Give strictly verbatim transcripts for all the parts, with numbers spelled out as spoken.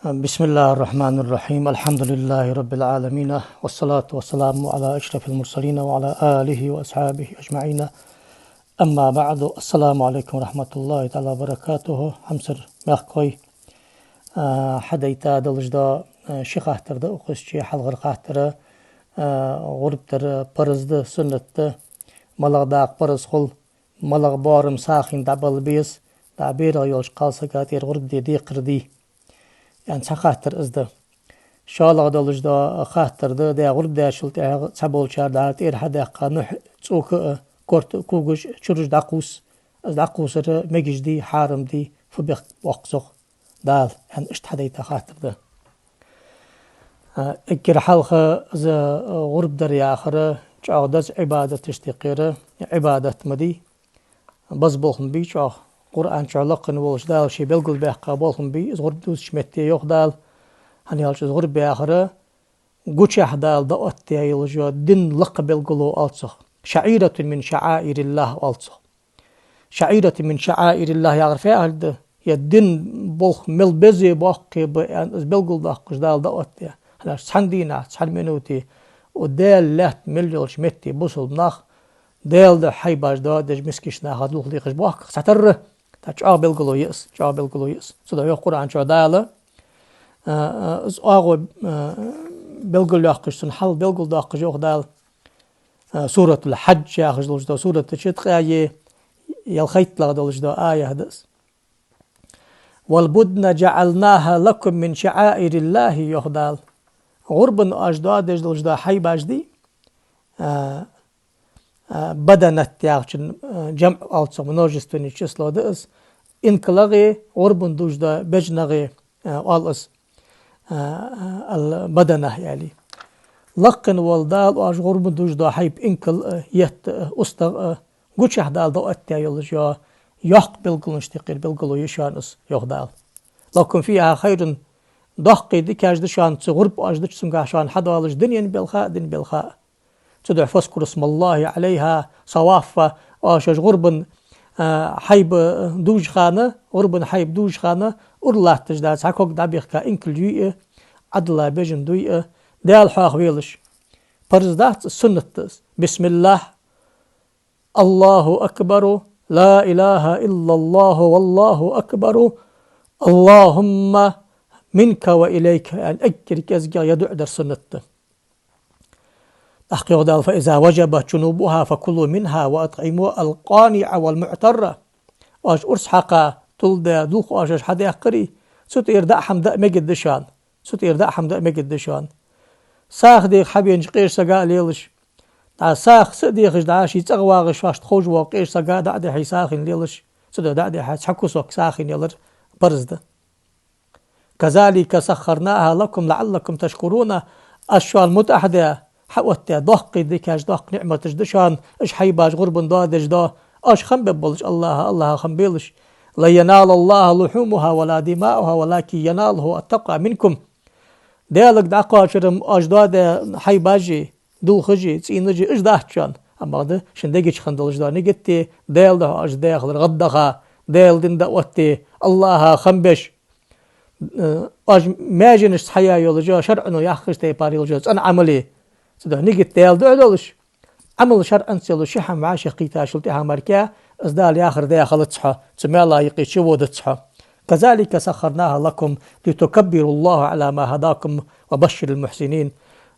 بسم الله الرحمن الرحيم. الحمد لله رب العالمين. والصلاة والسلام على أشرف المرسلين وعلى آله وأصحابه أجمعين. أما بعد. السلام عليكم ورحمة الله تعالى وبركاته. Хьамсара мехкахой, а, хьадайта долаш да, а, ши хаттар да укхаза, хьалхара хаттар, а, гӀурба дар парз да, суннат да, малагӀа дакъа парз хул, малагӀа боарам сагӀийна дӀабала беза, дӀа берагӀа йолча кхалсага тӀера гӀурба де декхар дий, аьнна цхьа хаттар из да. ШоллагӀа долаш да хаттар да, де гӀурба дечул тӀехьагӀа цхьаболчар дӀа тӀера хьадаьккха нухь, цӀока а, корта а, когаш а, чураш дӀакхувс, из дӀакхувсар мегаш дий, хьарам дий, фу бехк боаккх цох Дала, аьнна, иштта хьадайта хаттар да. А, эггара хьалха из, а, гӀурба дар яхар чӀоагӀа деза Ӏибадаташта юкъера Ӏибадат ма дий. Беза болх ма бий чӀоагӀа. Къуръан чу лакхвенна волча Дала ше белгалбаьккха болх ма бий, из гӀурба дувцача метте йоах Дала. ХӀана аьлча из гӀурба яхар гучахь Дала дӀаоттаяь йолаш йола дина лакха белгало оал цох. شعيرة من شعائر الله оал цох. شعيرة من شعائر الله яхар фу яхилга да? Е дина болх мел безе боккхий ба аьнна, из белгалдоаккхаш Дала дӀаоттаяь. ХӀана аьлча цхьан дийнахьа, цхьан минуте укх Даьла лаьтта мел йолча метте бусалба нах Даьла духьа хьайбаш доадеш, мискача наха дулх дехаш боахк цхьатарра. ТӀаккха чӀоагӀа белгало я из, чӀоагӀа белгало я из. Цудухьа йоах Къуръан чу Дала, а, а, из оагӀув, а, белгалйоаккхаш, цун хьал белгалдоаккхаш йоах Дала, а, Суратуль-Хьадж яхаш долаш да, сурата чу ткъаь ялхайттлагӀа долаш да аят да из. والبدن جعلناها لكم من شعائر الله, йоах Дала. ГӀурбан оаш доадеш долаш да хьайбаш дий, а, а, баданат яхачун, а, жамӀ оал цох, множественное число да из. ИнкалагӀеи гӀурбан дувш да бежнагӀеи, а, оал из, а, а, аль-баданах аьле. Лакхвенна вола Дала оаш гӀурбан дувш да хьайба инкал а, етт а, устагӀа а, гучахь Дала дӀаоттаяь йолаш йола йоккха белгалонашта юкъера белгало я шоана из, йоах Дала. لكم فيها خير, доккхий дикаш да шоана цу гӀурба оаш деча, цунгахь шоана хьадоалаш дунен белха а, дина белха а. Цудухьа فاذكروا اسم الله عليها صواف, оаш уж гӀурбан, а, хьайба дувш хана, гӀурбан хьайба дувш хана, ура латташ да цхьа ког дӀабехка инкал юй а, Ӏадала бежан дуй а, Даьла хьоахавелаш. Парз дац из, суннат да из. بسم الله. الله أكبر، لا إله إلا الله، والله أكبر، اللهم منك وإليك, аьнна, эггара кӀезигагӀа ер дуӀа дар суннат да. ТӀаккха йоах Дала: فإذا وجبت جنوبها فكلوا منها وأطعموا القانع والمعتر. Оаш урс хьакха, тулда, дулх оаш уж хьадаьккхарий, цу тӀера даа хӀама даа мегаргда шоана. Цу тӀера даа хӀама даа мегаргда шоана. СагӀа деха хьавенача къеча сага а лелаш. ДӀа сагӀа ца а дехаш, дӀа ший цӀагӀа вагӀаш, шоашта ховш вола къеча сага а дӀа а дихье, сагӀийна лелаш. Цудухьа дӀа а дихьа, цхьа кусок сагӀийна ялар парз да. كذلك سخرناها لكم لعلكم تشكرون. Аз шоана мутӀахьа даь, хьаоттадаь доккхий дикаш, доккха ниӀматаш да шоана, уж хьайбаш гӀурбан доадеш да, оаш хам бергболаш АллахӀа, АллахӀа хам белаш. لن ينال الله لحومها ولا دماؤها ولكن يناله التقوى منكم. Даьлага дӀакхоачар-м оаш доадаь хьайбаши, дулхаши, цӀийнаши, уж дац шоана. Амма да шун дега чу хинна долаш да нигат, Даьла духьа оаш даь хилар гӀаддаха, Даьла дина дӀаотте, АллахӀа хам беш. Э, оаш маьженашца хьаяь йолаш йола, шарӀо яххача тайпара йолаш йола цӀена Ӏамал я. Цудухьа нигат Даьла духьа долаш, Ӏамал шарӀанца йолаш ши хӀама вӀашагӀкхийтачул тӀехьагӀа мара, из Дала яхар даь хилац хьо, цу маьла юкъе чуводац хьо. كذلك سخرناها لكم لتكبروا الله على ما هداكم وبشر المحسنين.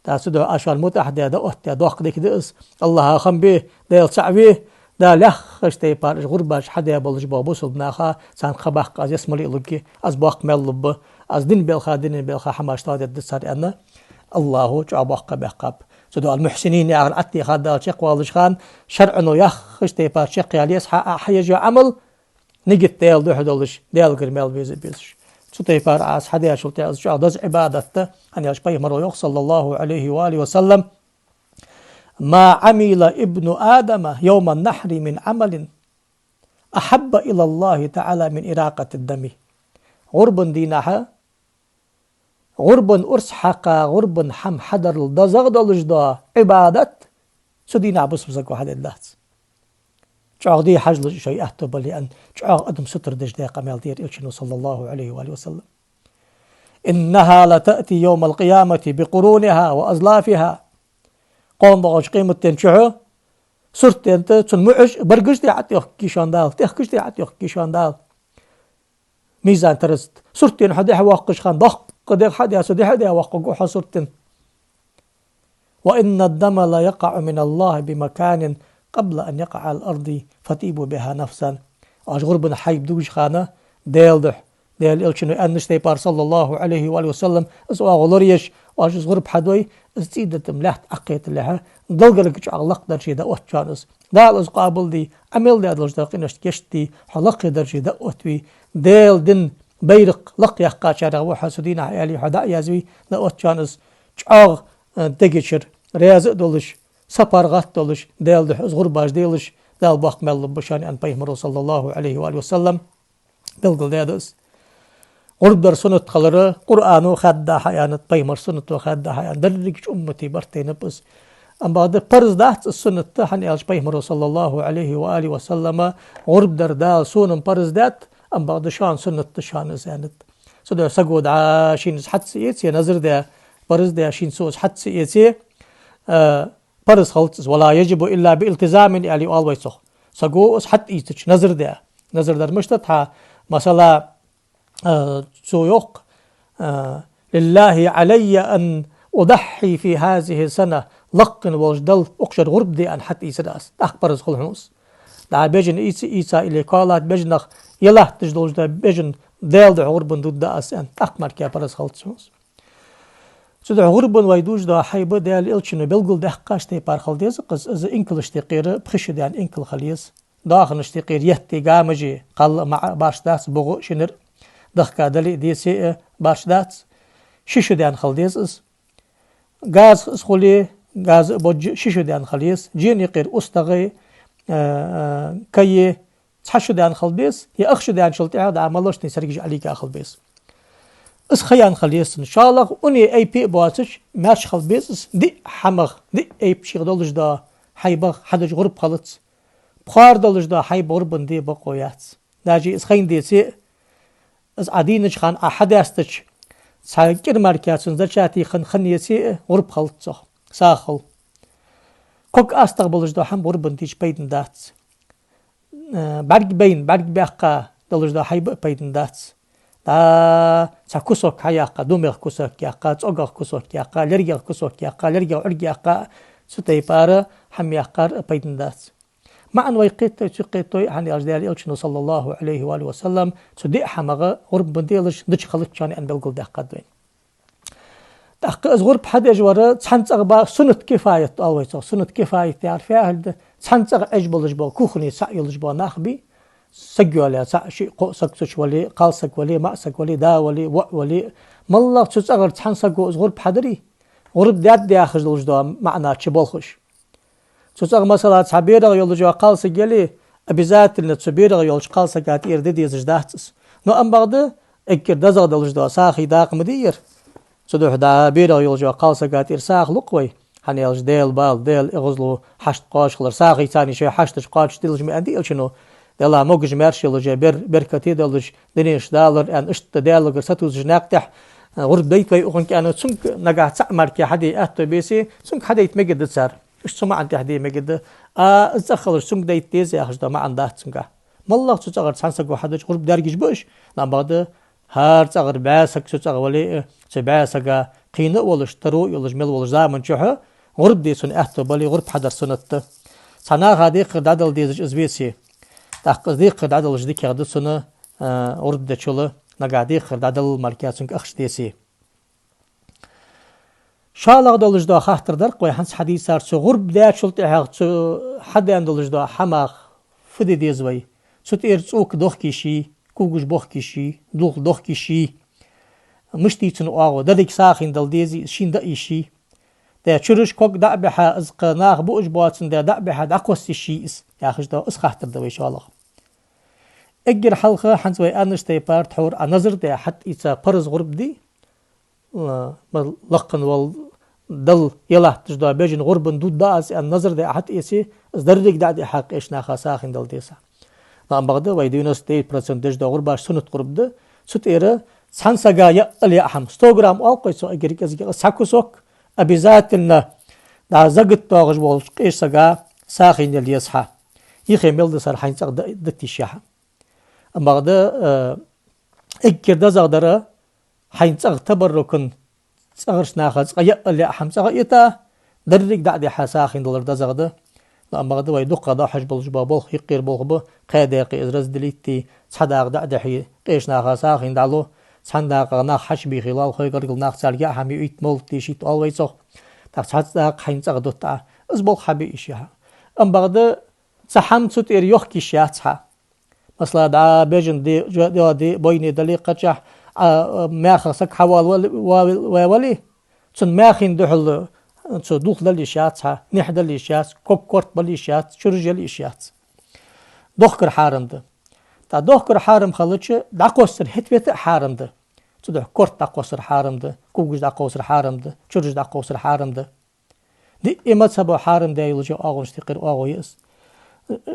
ТӀаккха цудухьа аз шоана мутӀахьа даь, дӀаоттадаь доккха дика да из. АллахӀа хам бе, Даьла цаӀ ве, Дала яххача тайпара уж гӀурбаш хьадаь болаш бола бусалба наха, царна кхаъ баккха аз ялсмале лургья, аз боккха маьл лургба, аз дина белха, дунен белха хӀамаш тоадергда цар, аьнна, АллахӀа чӀоагӀа боккха баьккхаб. Цудухьа аль-мухьсинин яхар Ӏаттехар Дала чакхвалаш хана, шарӀо яххача тайпара чакхъяла еза хьа а хьаеш йола Ӏамал, нигат Даьла духьа долаш, Даьлагара маьл беза а безаш. Цу тайпара аз хьадаьчул тӀехьагӀа, из чӀоагӀа деза Ӏибадат да, хӀана аьлча Пайхамаро йоах, صلى الله عليه وآله وسلم: ما عمل ابن آدم يوم النحر من عمل أحب إلى الله تعالى من إراقة الدم. ГӀурбан дийнахьа гӀурбан урс хьакха, гӀурбан хӀама хьадарал дезагӀа долаш дола Ӏибадат цу дийнахьа бусалба саго хьадергдац. ЧӀоагӀа де хьажалаш шоай аьттув бале, аьнна, чӀоагӀа адам сутара деш даь къамаьл дир Элчано, صلى الله عليه وآله وسلم. إنها لتأتي يوم القيامة بقرونها وأزلافها. Къонбагӏача къематден чухь суртден тӏа цун муӏаш, баргаш тӏехьа тӏехкийшан Дала, тӏехкаш тӏехьа тӏехкийшан Дала. Мизан тараза тӏа суртден хьо дехьа воккхаш хана, доккха дегӏ хьа а даь, цу дехьа а даь воккхаргва хьо суртден. وإن الدم ليقع من الله بمكان قبل أن يقع على الأرض فطيبوا بها نفسا. Оаш гӏурбана хьайба дуаш хана, Даьла духьа, Даьла Элчано аьннача тайпара, صلى الله عليه وآله وسلم, из оагӏув лораеш, оаш из гӏурба хьадой, из цӏийдатам лаьтта ӏокхеталехьа, Далла гарга чӏоагӏа лакха дарже дӏаотт шоана из. Дала из къоабалдий, Ӏа мел даь долаш дола къинош гешт дий, хьо лакхе дарже дӏаоттавий, Даьла дина байракх лакхъяьккхачарех ва хьо цу дийнахьа аьле, хьо дӏа а язвий, дӏаотт шоана из. ЧӀоагӏа, э, дегачара раьза а долаш, сапаргӏата а долаш, Даьла духьа из гӏурбаш делаш, Дала боккха маьл лургба шоана, аьннад Пайхамаро, صلى الله عليه وآله وسلم, белгалдаьд из. Гӏурба дар суннат хилар Къуръано хаьдда хьааьннад, Пайхамара суннато хаьдда хьааьннад, деррига уммата барт тайнаб из. Амма бакъда парз дац из суннат, хӏана аьлча Пайхамаро, صلى الله عليه وآله وسلم, гӏурба дар Дала сона-м парз даьд, амма бакъда шоана суннат да шоана из, аьннад. Цудухьа саго дӏа шийна из хьа ца эце, назар даь, парз даь, шийна цо из хьа ца эце, э, парз хилац из, ولا يجب إلا بالتزام, аьле оал вай цох. Саго из хьатӏаийцача, назар даь. Назар дар мишта да хьа, масала, э, цо йоах, э, لله علي أن أضحي في هذه السنة, лакха волча Далла укх шера гӏурба де аьнна хьатӏаийцар аз. Тӏаккха парз хул хьона из. Дӏа бежан ийца, ийца или кхоалат бежанах е латташ долаш да бежан Даьла духьа гӏурбана дудда аз аьнна, тӏаккха мара парз хилац хьона из. Цудухьа гӏурбана вай дуаш дола хьайба Даьла Элчано белгалдаьккхача тайпара хила деза-кх из, из инкалашта юкъера пхи шу даьнна инкал хила еза. Доаханашта юкъера етта гамажи, кхалла а, маӏа а башха дац, богӏа а, шинара а, дахка дале а, деце а башха дац. Ши шу даьнна хила деза из. Газах из хуле, газа а, боджа а ши шу даьнна хила еза. Жена юкъера устагӏи, э, э, кайи, цхьа шу даьнна хила беза, е ах шу даьнначул тӏехьагӏа дӏа молочни сергаш ӏолийга хила беза. Из ха яьнна хила еза цун. ШоллагӀа, уни айпи а боацаш, маьрша хила беза из, диъ хӏамах, диъ айпашех долаш дола хьайбах хьадеш гӏурба хилац. Пхора долаш дола хьайба гӏурбана де бокъо яц. Даже из хайна деце а, из Ӏа дийнача хана Ӏа хьадаьстача, цхьа кӏира мара цун зачатие хинна, хинна еце а, гӏурба хилац цох. СагӀа хул. Ког астагӏа болаш дола хӏама гӏурбана дича пайдана дац. Э, бӏарг байна, бӏарг баьккха долаш дола хьайба а пайдана дац. ДӀа цхьа кусок хьаяьккха, думех кусок яьккха, цӀогах кусок яьккха, лергех кусок яьккха, лергех Ӏург яьккха, цу тайпара хӀама яьккхар а пайдана дац. МаӀан вай кхеттой, ца кхеттой, хӀана аьлча Даьла Элчано, صلى الله عليه وآله وسلم, цу диъ хӀамах гӀурба ма делаш, дича хилац шоана аьнна белгалдаьккхад вайна. ТӀаккха из гӀурба хьадеш вар цхьан цӀагӀа ба, суннат кифаят оал вай цох. Суннат кифаят яхар фу яхилга да? Цхьан цӀагӀа Ӏеш болаш бола, кухне цхьаъ йолаш бола нах бий, саг йоалаяь цхьаъ, шиъ, кхоъ саг цу чу вале, кхалсаг вале, маӀсаг вале, да вале, воӀ вале, моллагӀа цу цӀагӀара цхьан саго из гӀурба хьадаре, гӀурба даьд яхаш долаш дола маӀан чу болхаш. Цу цӀагӀа, масала, цхьа берагӀа йолаш йола кхалсаг яле, обязательно цу берагӀа йолча кхалсага тӀера де дезаш дац из. Но амма бакъда, эггара дезагӀа долаш дола сагӀий дакъа ма дий ер. Цудухьа дӀа берагӀа йолаш йола кхалсага тӀера сагӀа лу-кх вай, хӀана аьлча Даьла бала, Даьла эгӀазло, хьашт кхоачаш хилар, сагӀий царна шоай хьашташ кхоачашдилаш ма аьннадий Элчано. Даьла могаш-маьрша йолаш, бер-, беркате долаш дунен чу далар аьнна, иштта Даьлагара сатувсаш наькъа тӀа, э, гӀурба дайта вай укхунга аьнна, цунга нагахь цаӀ мара хьаде аьттув беце, цунга хьадайта мегаргда цар. Иштта цу маӀан тӀа де мегаргда. А из цӀагӀа хилча цунга дайта деза яхаш дола маӀан дац цунгахь. МоллагӀа цу цӀагӀара цхьан саго хьадича гӀурба даьргаш ба уж, но амма бакъда хӀара цӀагӀара бӀаь саг цу цӀагӀа вале а, цу бӀаь сага кхийна а волаш, таро а йолаш, мел волаш заман чухь гӀурба де цунна аьттув бале, гӀурба хьадар суннат да. Цхьа наха декхар дӀадала дезаш из веце, тӀаккха из декхар дӀадалаш дикагӀа да цунна, а, гӀурба дечул нагахь декхар дӀадалал мара цунга ахча деце. ШоллагӀа долаш дола хаттар дар-кх вай хӀанз хьадийцар, цу гӀурба даьчул тӀехьагӀа цу хьадаьнна долаш дола хӀамах фу де деза вай? Цу тӀера цӀока дохкийший, кугаш бохкийший, дулх дохкийший, мишта я цун оагӀув, деррига сагӀийна дала дезий из, шийна дӀаийший? Даь чураш, ког дӀа а бихьа, из кхы наха буаш боацандаь дӀа а бихьа, дӀакхоссийший из? Яхаш дола из хаттар да вай шоллагӀа. Эггара хьалха, хӀанз вай аьннача тайпара, тхьовра Ӏа назар даь хьатӀаийца парз гӀурба дий, ла-, ма-, лакха вола Далла е латташ дола бежан гӀурбана дудда аз аьнна назар даь хьатӀаэце, из деррига дӀа а дихьа, къеча наха сагӀийна дала деза. Но амма бакъда вай девяносто девять процент деш дола гӀурбаш суннат гӀурба да, цу тӀера цхьан сага яа ала яа хӀама, сто грамм оал-кх вай цох эггара кӀезига, цхьа кусок обязательно дӀа закат доагӀаш волча къеча сага сагӀийна яла еза хьа. Юхе мел дисар хьайна цӀагӀа да-, дита йиш я хьа. Амма бакъда, э, эггара дезагӀа дар хьайна цӀагӀа табаррукан цӀагӀарча наха цкъа яа ала яа хӀама цӀагӀа йита, деррига дӀа а дихьа сагӀийна далар дезагӀа да. Но амма бакъда вай дукха дӀахьош болаш бола болх юкъера болх ба, кхаь даькъе из разделить де, цхьа дакъа дӀа а дихье, къеча наха сагӀийна дӀалу, цхьан дакъа нах хьачубийхе, лоалахой, гаргара нах, царга яа хӀама юийта, мовлат дешийта оал вай цох. ТӀаккха цхьацца дакъа хьайна цӀагӀа дут Ӏа. Из болх хьабе йиш я хьа. Амма бакъда цхьа хӀама цу тӀера йохка йиш яц хьа. Масала, дӀа бежан де, жо-, де, де, бойне дале кхачахь, а, а, маьхах саг хьавоалавале, ва-, ва-, вале, цун маьхийна духьал, а, цо дулх дала йиш яц хьа, нихь дала йиш яц, ког, корта бала йиш яц, чураж яла йиш яц. Дохкар хьарам да. ТӀа дохкар хьарам хилча, дӀакхоссар хӀета-вета а хьарам да. Цудухьа корта дӀакхоссар хьарам да, кугаш дӀакховсар хьарам да, чураж дӀакховсар хьарам да. Диъ мазхӀабо хьарам даь йолча оагӀонашта юкъера оагӀув я из.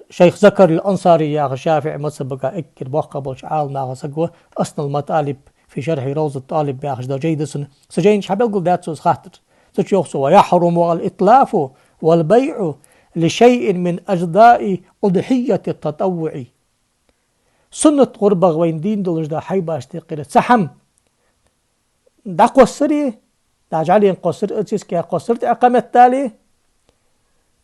Шайх Закарий ал-Ансари яха ШафиӀий мазхӀабага эггара боккха болча Ӏаламнаха саг ва, «Аснал матӀалиб фи шархьи Равзат ТӀалиб» яхаш дола жай да цун. Цу жайна чу хьабелгалдаьд цо из хаттар. Цу чу йоах цо: «Ва яхьруму ал-итлафу вал-байӀу ли шайъин мин ажзаи удхьийяти ат-татаввуӀи». Суннат гӀурбах вайна дийна долаш дола хьайбашта юкъера цхьа хӀама дӀакхоссаре, дӀа жӀалена кхоссар, циска кхоссар тӀаккха меттел,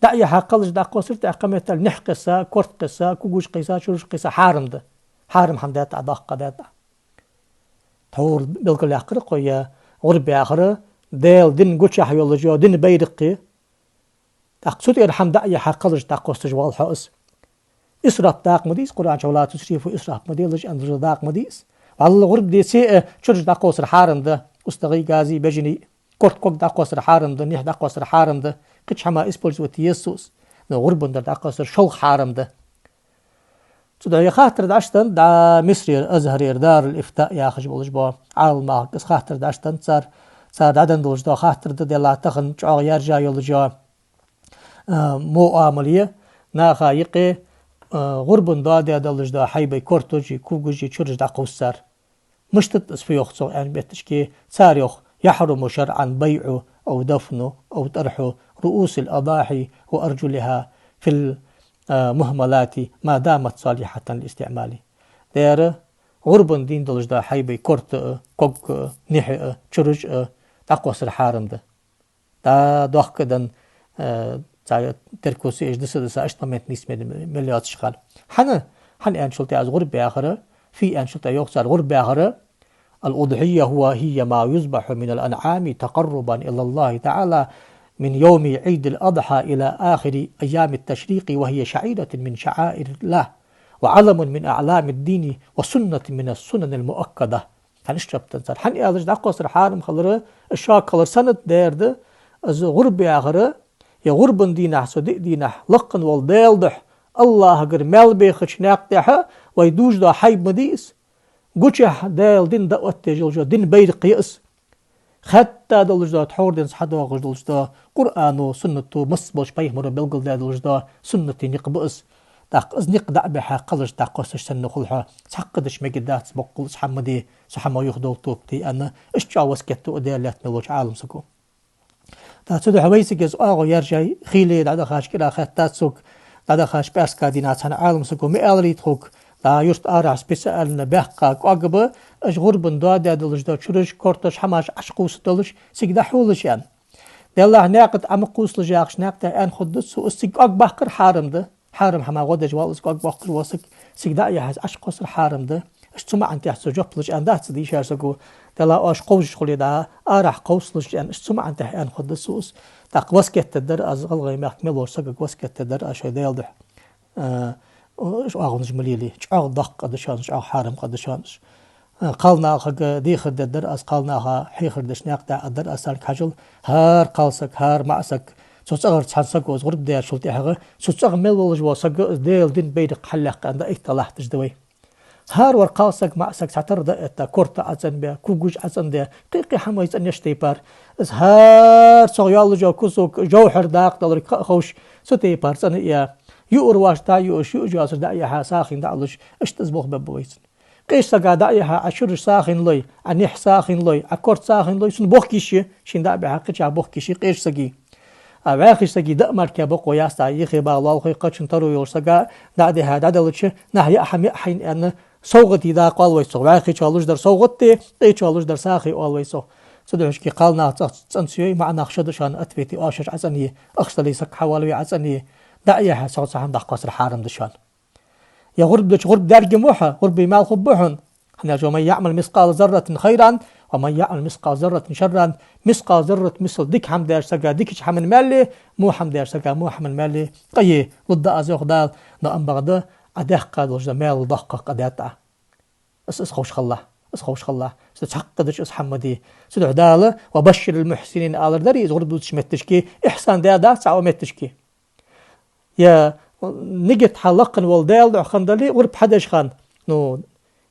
дӀа а яхьа кхалаш дӀакхоссар тӀаккха меттел, нихь кхесса, корта кхесса, кугаш кхесса, чураж кхесса хьарам да. Хьарам хӀама даьд Ӏа, доккха даьд Ӏа. Тхьовра белгалъяьккхар-кх вай, гӀурба яхар Даьла дина гучахь йолаш йола дина байракх я. ТӀаккха цу тӀера хӀама дӀа а яхьа кхалаш дӀакхоссаш вале хьо из. Исраф дакъа ма дий из, Къуръан чу: «Ва ла тусрифу», исраф ма делаш аьнна дакъа ма дий из. Валла гӀурба деце а, чураж дӀакхоссар хьарам да, устагӀий, газий, бежаний, корта, ког дӀакхоссар хьарам да, нихь дӀакхоссар хьарам да, кхыча хӀама использовать е еза цо из. Но гӀурбан дар дӀакхоссар шолха хьарам да. Цудухьа ер хаттар дӀа а денна, дӀа Мисрера, Азхьарера, Дарул-Ифтаъ яхаш болаш бола Ӏаламнахага из хаттар дӀа а денна цар, цар дӀаденна долаш дола хаттар да, делахь тахан чӀоагӀа яьржа йолаш йола, а, муӀамала я наха юкъе, а, гӀурбан доа даь долаш дола хьайбай корташи, кугаши, чураши дӀакхувсар. Мишта да из, фу йоах цох аьнна бетташка, цар йоах: «يحرم شرعا بيع أو دفن أو طرح رؤوس الأضاحي وأرجلها في المهملات ما دامت صالحة للاستعمال». Дера, гӀурбан дийна долаш дола хьайбай корта а, ког а, нихь а, чураж а дӀакхоссар хьарам да. ДӀа дохка а денна, э, цхьа теркал ца еш, диса-диса, иштта момент нийсса мел йоацаш хилар. ХӀана, хӀана аьнначул тӀехьа из гӀурба яхар, фу аьнначул тӀехьа йоах цар гӀурба яхар: «الأضحية هو، هي ما يذبح من الأنعام تقربا إلى الله تعالى من يوم عيد الأضحى إلى آخر أيام التشريق، وهي شعيرة من شعائر الله، وعلم من أعلام الدين، وسنة من السنن المؤكدة». ХӀана иштта жоп деннад цар? ХӀана аьлча, дӀакхоссар хьарам хилар, из шога хилар санна дера да, из гӀурба яхар, е гӀурбан дийнахьа, цу диъ дийнахьа лакха вола Даьла духьа, АллахӀагара маьл бехача наькъа тӀа вай дувш дола хьайба ма дий из. Гучахь Даьла дина даӀват деш йолаш йола дина байракх я из. Хетта долаш дола, тхьовра денз хьадоагӀаш долаш дола, Къуръано, суннато, масса болча пайхамаро белгалдаь долаш дола суннатий никъ ба из. ТӀаккха из никъ дӀа а бихьа, кхалаш дӀакхоссаш санна хул хьо, цхьаккха дича мегаргдац, боккъал из хӀама ма де, цу хӀамах юхадовла тоба де аьнна, иштта чӀоагӀа васкет даь Даьла лаьтта мел волча Ӏаламсаго. ТӀаккха цудухьа вайцига из оагӀув яьржай хиле дӀадахача кӀира хеттад сога, дӀадахача пӀаьраска дийнахьа цхьан Ӏаламсаго ма аьларий тхога, дӀа юрта арахьа специально баьккха кӀоаг ба, уж гӀурбан доа даь долаш дола чураш, корташ, хӀамаш Ӏочукхувса долаш, цига дӀахьулаш аьнна. Деллахь, наькъа тӀа Ӏа ма кхувсалаш яхаш, наькъа тӀа аьнна хургдац цо, из цига кӀоаг баккхар хьарам да. Хьарам хӀамах гӀо деш вале из кӀоаг баккхаш вола саг, цига дӀа а яхьа, из Ӏочукхоссар хьарам да. Иштта цу маӀан тӀа цо жоп луш аьнна дац цо дийшар саго, Даьла, оаш кховзаш хуле дӀа, арахьа кхувсалаш аьнна, иштта цу маӀан тӀа аьнна хургда цо из. ТӀаккха васкет дергдар аз, гӀалгӀай мехка мел волча сагага васкет дергдар аз шоай Даьла духьа. Э, уж оагӀонаш ма лелае, чӀоагӀа доккха къа да шоана уж, чӀоагӀа хьарам къа да шоана уж. Э, кхалнахага дехар дергдар аз, кхалнаха хьехар деш наькъа тӀа аргдар аз царга: хьажал, хӀара кхалсаг, хӀара маӀасаг, цу цӀагӀара цхьан саго из гӀурба даьчул тӀехьагӀа, цу цӀагӀа мел волаш вола саг из Даьла дина байракх хьалъяккха аьнна дӀаэтта латташ да вай. ХӀара вар кхалсаг, маӀасаг цхьатарра дӀаэтта, корта ӀоцӀенбаь, кугаш ӀоцӀендаь, кхы-кхы хӀамаш цӀенъеш тайпара, из хӀара цох йоаллаш йола кусок жовхьар дакъа даларга ха а ховш, цу тайпара цӀена а яь, юар воаш дӀа а юаш, юаш йоацар дӀа а яьхьа, сагӀийна дӀа а луш, иштта из болх бергба вайцига. Къеча сага дӀа а яьхьа, Ӏа шураш сагӀийна лой, Ӏа нихь сагӀийна лой, Ӏа корта сагӀийна лой, цунна бохкийша, шийна дӀа а баьхьа, кхычахьа бохкийша къеча саги. А ваьхача саги дӀа а мара боаккхо яц, йихе багӀа лоалахой кхычун таро йолаш сага дӀа а даьхьа, дӀаделча, нах яа хӀама яа хьайна аьнна, совгӀате дакъа оал вай цох. Ваьхачоа луш дар совгӀат да, къечоа луш дар сагӀий оал вай цох. Цудухьа шки кхалнах цӀа-, цӀена ца йой, маӀа нах шо да шоана, ответи оаш Ӏа цӀена е, ахча дале саг хьавоалаве Ӏа цӀена е. ДӀа а яьхьа, цох цхьа хӀама дӀакхоссар хьарам да шоана. Е гӀурба дича гӀурба даьрга ма ва хьа, гӀурбий маьл хургба хьона. ХӀана аьлча: «ومن يعمل مثقال ذرة خيرا ومن يعمل مثقال ذرة شرا». Мискъал заррат мисал дика хӀама даьча сага дикача хӀаман маьл е, во хӀама даьча сага во хӀаман маьл е. Къа е, лургда аз, йоах Дала, но ам бакъда Ӏа даьккха долаш да маьл доккхагӀа къа даьд Ӏа. Из, из ховш хилалахь, из ховш хилалахь. Цу цхьаккха дича из хӀама ма де. Цудухьа Дала: «وبشر المحسنين» алар дарий из гӀурба дувцача метташка, ихьсан даь дац цхьа а метташка. Е нигат хьа лакха вола Даьла духьа хинна дале, гӀурба хьадеш хана, ну,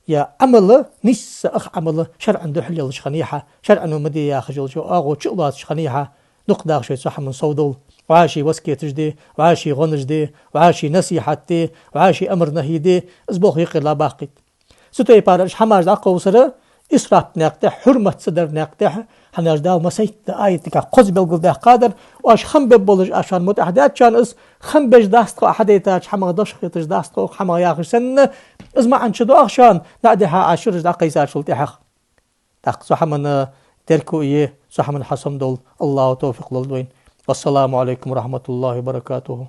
е Ӏамал, нийсса ах Ӏамал шарӀан духьал йолаш хиннай хьа, шарӀо ма де яхаш йолча оагӀув чу а лоацаш хиннай хьа, дукха даха шоай цу хӀаман совдовла. ВӀаший васкеташ де, вӀаший гӀонаш де, вӀаший насихьат де, вӀаший амар-нахьи де, из болх юкъера баккхийта. Цу тайпара уж хӀамаш дӀакховсар исраф наькъа тӀа, хьурмат ца дар наькъа тӀа, хӀана аьлча Дала массайтта аятагахь кхозза белгалдаьккхадар, оаш хам бергболаш, аз шоана мутӀахьа даьд шоана из, хам беш дац тхо хьадайтача хӀамах, дош хеташ дац тхо укх хӀамах яхаш санна, из маӀан чудоагӀа шоана, дӀа а даьхьа, Ӏа шураш дӀакхайсачул тӀехьагӀа. ТӀаккха цу хӀаман терко е, цу хӀаман хьасомадовла АллахӀа товфикъ лолда вайна. والسلام عليكم ورحمة الله وبركاته.